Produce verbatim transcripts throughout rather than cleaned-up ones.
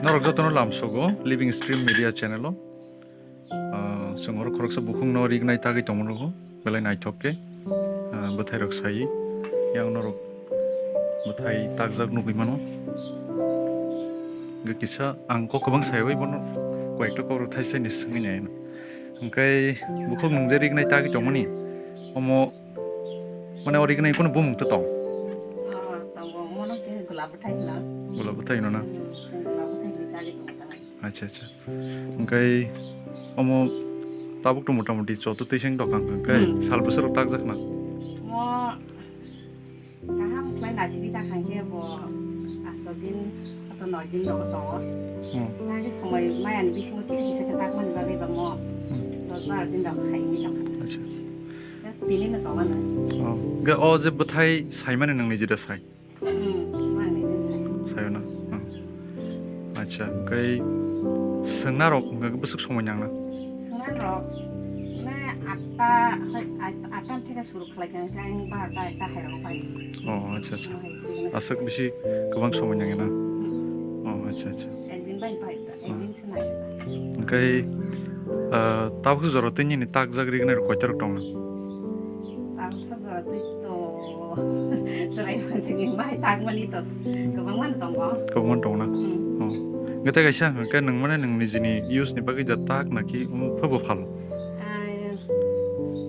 Norok jotono lamsogo Living Stream Media channel o. Ah, chwng oro khoroksa bukhukno rignai tagwi tongmano, belai naithok khe, ah, bwthairok sai. Yang norok bwthai takjak nugwi mano. Hwnkhe kisa ang kok kwbang saiwi bono koyekta kokrok thaisani swngwi naino. Hwnkhe bukhuk nwng je rignai tagwi tongmani, omo, mane, o rignai kunu bumung to tong? Ah, tongo, omono khe gulab bwthai hino. Gulab bwthai hino na? Hmm, chwng gulab bwthai hino tagwi tongo tamo. Acha, acha. Hwnkhe omo tabuk to motamoti chotto twi seng dokan hwnkhe Hmm. sal bwswk rok takjak na? Omo kaham khlai naisingwi ta khankhe bo asto din, ato noi din rogo tongo. Hmm. Nangkhe somoi mayani bisingo kisa kisa khe takmani bagwi bangmo Hmm. dos baro din rok khaini tongkha. Acha. Tini no chongmano. Oh. Hwnkhe o je bwthai saimani nwng nijida sai? Hmm, nwng nijida sai. Sayo na? Hmm. Acha, hwnkhe swngnarok hwnkhe bwswk somoi nangna? Swngnarok, na, atta, hoi, at-, atta theke suru khlai kha, hwnkhe ang barota ekta hai rogo pai. Oh, acha, acha. Hai, business. Aswk bisi kwbang somoi nangya na? Hmm. Oh, acha, acha. Ekdin bai pai, Hmm. ekdin se nai. Hwnkhe, ah, tabuk jora twi nini takjak rignai rok koita rok tongna? Tabuk sa jora twi to chwrai mansini bai takmani to kwbangma no tongo. Kwbangma tongo na? Hmm. Oh. Hwnkhe tei kaisa hwnkhe nwng mane nwng nijini use ni bagwi da tak naki omo phobo phalo? Ai,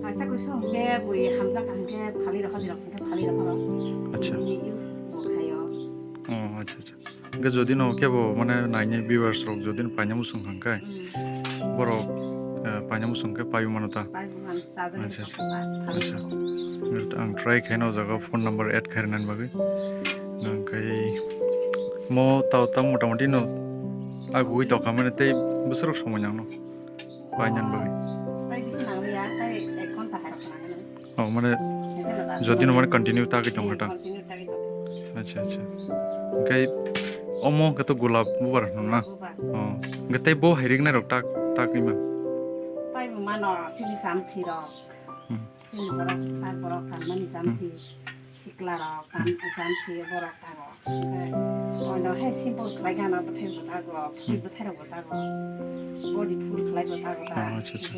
kaisa kuisu hwnkhe bui hamjak hwnkhe phalwi rokha dirok hwnkhe phalwi rokha rok. Acha. Bini use bo khaio. Oh, acha, acha. Hwnkhe jodi no kebo mane naini viewers rok jodi no paina muchung hwnkhe Hmm. borok, eh, paina muchung khe paio mano ta? Pai buhan, sajagwi Acha, acha. Tongkha, Acha. Ang try khaino o jaga phone number add khairwnani bagwi. Hwnkhe mo tao tang motamoti no agugwi tongkha mane tei bwswk rok somoi nangno painani bagwi. Tai bisi nangliya, tai ek ghonta hai rok nangno. Oh, mane Ekhe no jodi no mane continue tagwi tongkha ta? Continue tagwi tongkha. Acha, acha. Hwnkhe omo hwnkhe to gulab bubar hwnnw na? Bubar. Oh. Hwnkhe tei bo hai rignai rok tak, tak ima? Tai bo mano sini samthi rok. Hmm. Sini borok, tar borok, tar mani samthi. Hmm. Sikla rok, tam, samthi borok tago. Hwnkhe ono hai simple khlai gana bwthai bo tago, phul Hmm. bwthai rok bo tago. Body full khlai bo tago ta. Oh, acha, acha.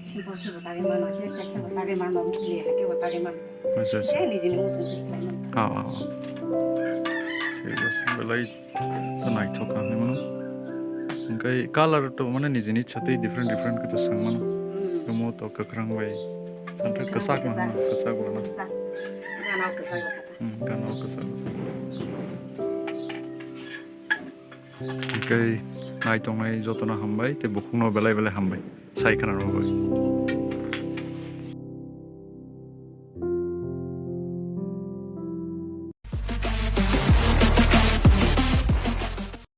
Simple khe bo tagwi mano, chek chek khe bo tagwi mano, mukli hai khe bo tagwi mano. Acha, acha. Je nijini muchung se khlai mano. Ah, ah, ah. Thik ase, belai to naithok ang hinwi mano. Hwnkhe color to mane nijini ichha tei different different khe to swng mano. Hmm. Omo to kwkhwrang bai. Santre kwchak no, kwchak. Kwchak bo no. Kwchak. Gana o kwchak bo kha ta. Hmm, gana o kwchak. Hwnkhe nai tongnai jotono hambai tei bukhukno belai belai hambai. Sai khna rwgwi.